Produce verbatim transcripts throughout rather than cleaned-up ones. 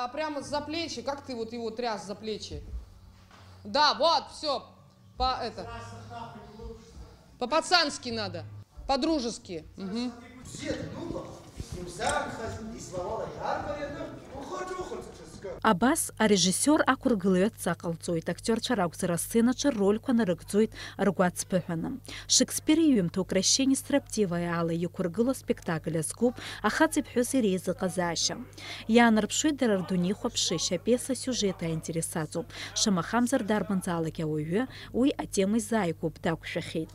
А прямо за плечи, как ты вот его тряс за плечи? Да, вот, все, по это, по-пацански надо, по-дружески. Мгм. Абас арежиссиор ақәыргылаҩ адҵа ҟалҵоит, актиорцәа ракәзар асценаҿы ррольқәа нарыгӡоит ргәаҵԥыҳәаны. Шекспир иҩымҭа Украшение строптивое ала иқәыргылоу аспектакль азкуп ахаҵеи ԥҳәыси реизыҟазаашьа. Иаанарԥшуеит дара рдунеихәаԥшышьа, апиеса асиужет аинтерес аҵоуп, шамахамзар дарбанзаалак ауаҩы уи атема изааигәоуп, дақәшәахьеит.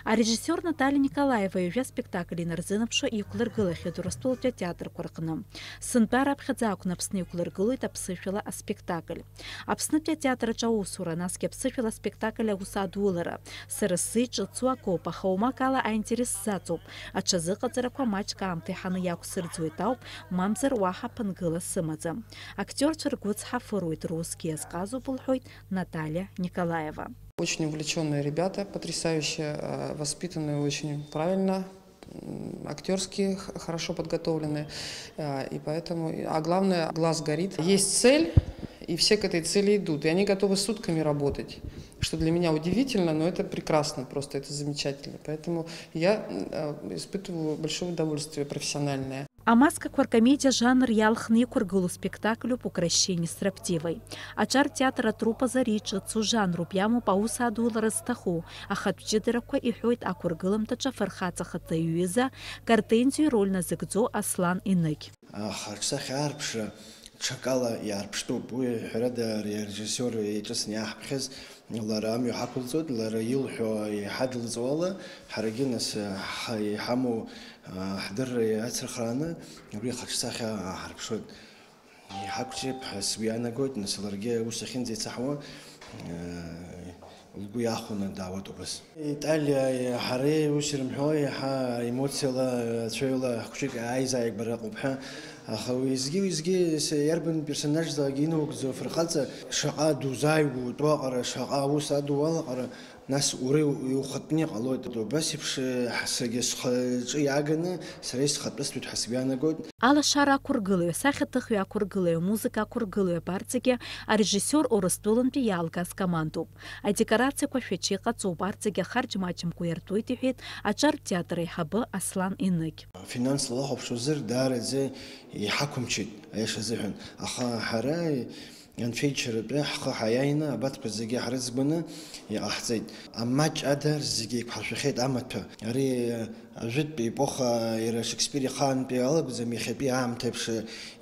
Арежиссиор Наталиа Николаева ҩажәа спектакль инарзынаԥшуа иқәлыргылахьеит Урыстәылатәи атеатрқәа рҟны. Сынтәа раԥхьаӡа акәны Аԥсны иқәлыргылоит аԥсышәала аспектакль. Аԥснытәи атеатр аҿы аусура, насгьы аԥсышәала аспектакль аус адулара сара сзы иҿыцу акоуп, аха уамак ала аинтерес сзаҵоуп. Аҽазыҟаҵарақәа маҷк аамҭа иҳаны иақәсырӡуеит ауп, мамзар уаҳа ԥынгыла сымаӡам. Актиорцәа ргәы цҳафыруеит, русгьы иазҟазоуп, лҳәоит Наталиа Николаева. Очень увлечённые ребята, потрясающе, э, воспитанные, очень правильно. М, актёрские х-, хорошо подготовлены, э, и поэтому, а главное, глаз горит. Есть цель, и все к этой цели идут, и они готовы сутками работать, что для меня удивительно, но это прекрасно, просто это замечательно. Поэтому я, м, э, испытываю большое удовольствие профессиональное. Амаскақәа ркомедиа жанр иалхны иқәыргылоу спектакльуп Украшение строптивой. Аҿар театр атруппазы ари иҿыцу жанруп, иамоуп аус адулара зҭаху, ахатә ҷыдарақәа, иҳәоит ақәыргыламҭаҿы афырхаҵа ахаҭа иҩыза, Гортензио ироль назыгӡо Аслан Иныгь. Ахаҿсахьа аарԥшра ҽакала иаарԥштәуп. Уи, ҳәарада, ари арежиссиор иҿыцны иааҳԥхьаз, лара амҩа ҳақәылҵоит, лара илҳәо иҳадылҵо ала, ҳарагьы нас ҳа-, иҳамоу, а, ҳдырра иацырхрааны абри ахаҿсахьа ааҳарԥшуеит. Иҳақәҿиап ҳәа сгәы иаанагоит, нас ларгьы аус ахьынӡаицаҳауа, э, лгәы иахәаны даауеит убас. Италиа, ҳара ус ирымҳәо, иаҳа аемоциала, ацәаҩала хәҷык ааизааигәара ыҟоуп ҳәа. Аха уеизгьы-уеизгьы с-, иарбан персонажзаалак инаугӡо афырхаҵа шаҟа дузааигәоу утәу аҟара, шаҟа аус адуу алаҟара, нас уара иу-, иухатәны иҟалоит. Убас еиԥш, э, ҳа-, саргьы схаҿы иааганы сара исхатәыстәуеит ҳәа сгәы иаанагоит. Алашара ақәыргылаҩ, асахьаҭыхҩы ақәыргылаҩ, амузыка ақәыргылаҩ абарҵагьы арежиссиор Урыстәылантәи иаалгаз командоуп. Адекорациақәа шәача иҟаҵоуп, арҭ зегьы ахарџь маҷымкәа иартуеит, иҳәеит аҿар театр аиҳабы Аслан Иныгь. Финансла уахәаԥшуазар, даараӡа иҳақәымчит, аиаша азыҳәан. Аха ҳара Анцәа ичаратәы ҳхы ҳаиааины абарҭқәа зегьы ҳрыӡбаны иҟаҳҵеит. Амаҷ ада зегьы еиқәҳаршәахьеит амаҭәа. Ари ажәытәтәи епоха иара Шекспир ихаантәи алакәӡам, иахьатәи аамҭа еиԥш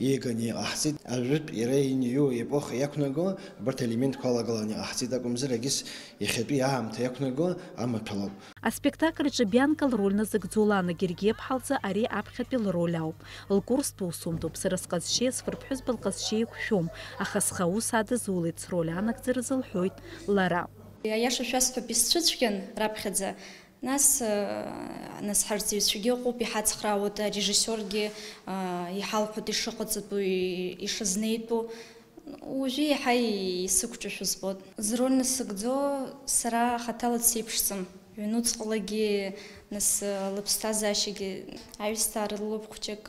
иеиганы иҟаҳҵеит. Ажәытә иара иниу епоха иақәнаго абарҭ аелементқәа алагаланы иҟаҳҵеит акәымзар, егьыс иахьатәи аамҭа иақәнаго амаҭәа лоуп. Аспектакль аҿы Бианка лроль назыгӡо Лана Гергиаԥҳа лзы ари аԥхьатәи лроль ауп. Лкурстә усумҭоуп, сара сҟазшьеи асфырԥҳәызба лҟазшьеи еиқәшәом, аха схы аус адызулеит, сроль анагӡаразы, лҳәоит лара. Аиаша шәасҳәап, исцәыцәгьан раԥхьаӡа. Нас, э, нас ҳарҵаҩцәагьы ыҟоуп, иҳацхраауеит, арежиссиоргьы, э, иҳалҳәоит ишыҟаҵатәу, и-, ишызнеитәу. Уажәы иаҳа исықәҿашәо збоит. Зроль насыгӡо сара хаҭала дсеиԥшӡам. Ҩнуҵҟалагьы, нас, лыԥсҭазаашьагьы аҩсҭаара лоуп хәҷык.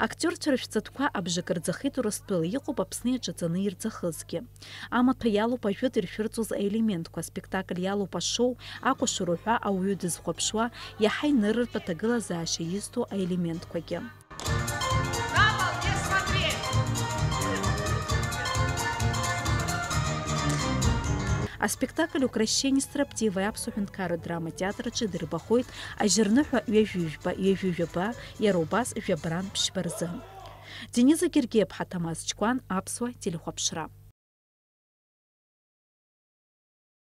Актиорцәа рышәҵатәқәа абжак рӡахеит Урыстәыла, иҟоуп Аԥсны иаҿаҵаны ирӡахызгьы. Амаҭәа иалоуп ажәытә иршәырҵоз аелементқәа, аспектакль иалоуп ашоу, акәашара ҳәа ауаҩы дызхәаԥшуа, иаҳа инырратә аҭагылазаашьа изҭо аелементқәагьы. На пол не смотреть! Аспектакль Украшение строптивой аԥсуа ҳәынҭқарратә драматеатр аҿы идырбахоит ажьырныҳәа ҩажәи жәба, ҩажәи жәаба, иара убас жәабрантә ԥшьба рзы. Дениза Гергиаԥҳа, Ҭамаз Ҷкәан, аԥсуа телехәаԥшра.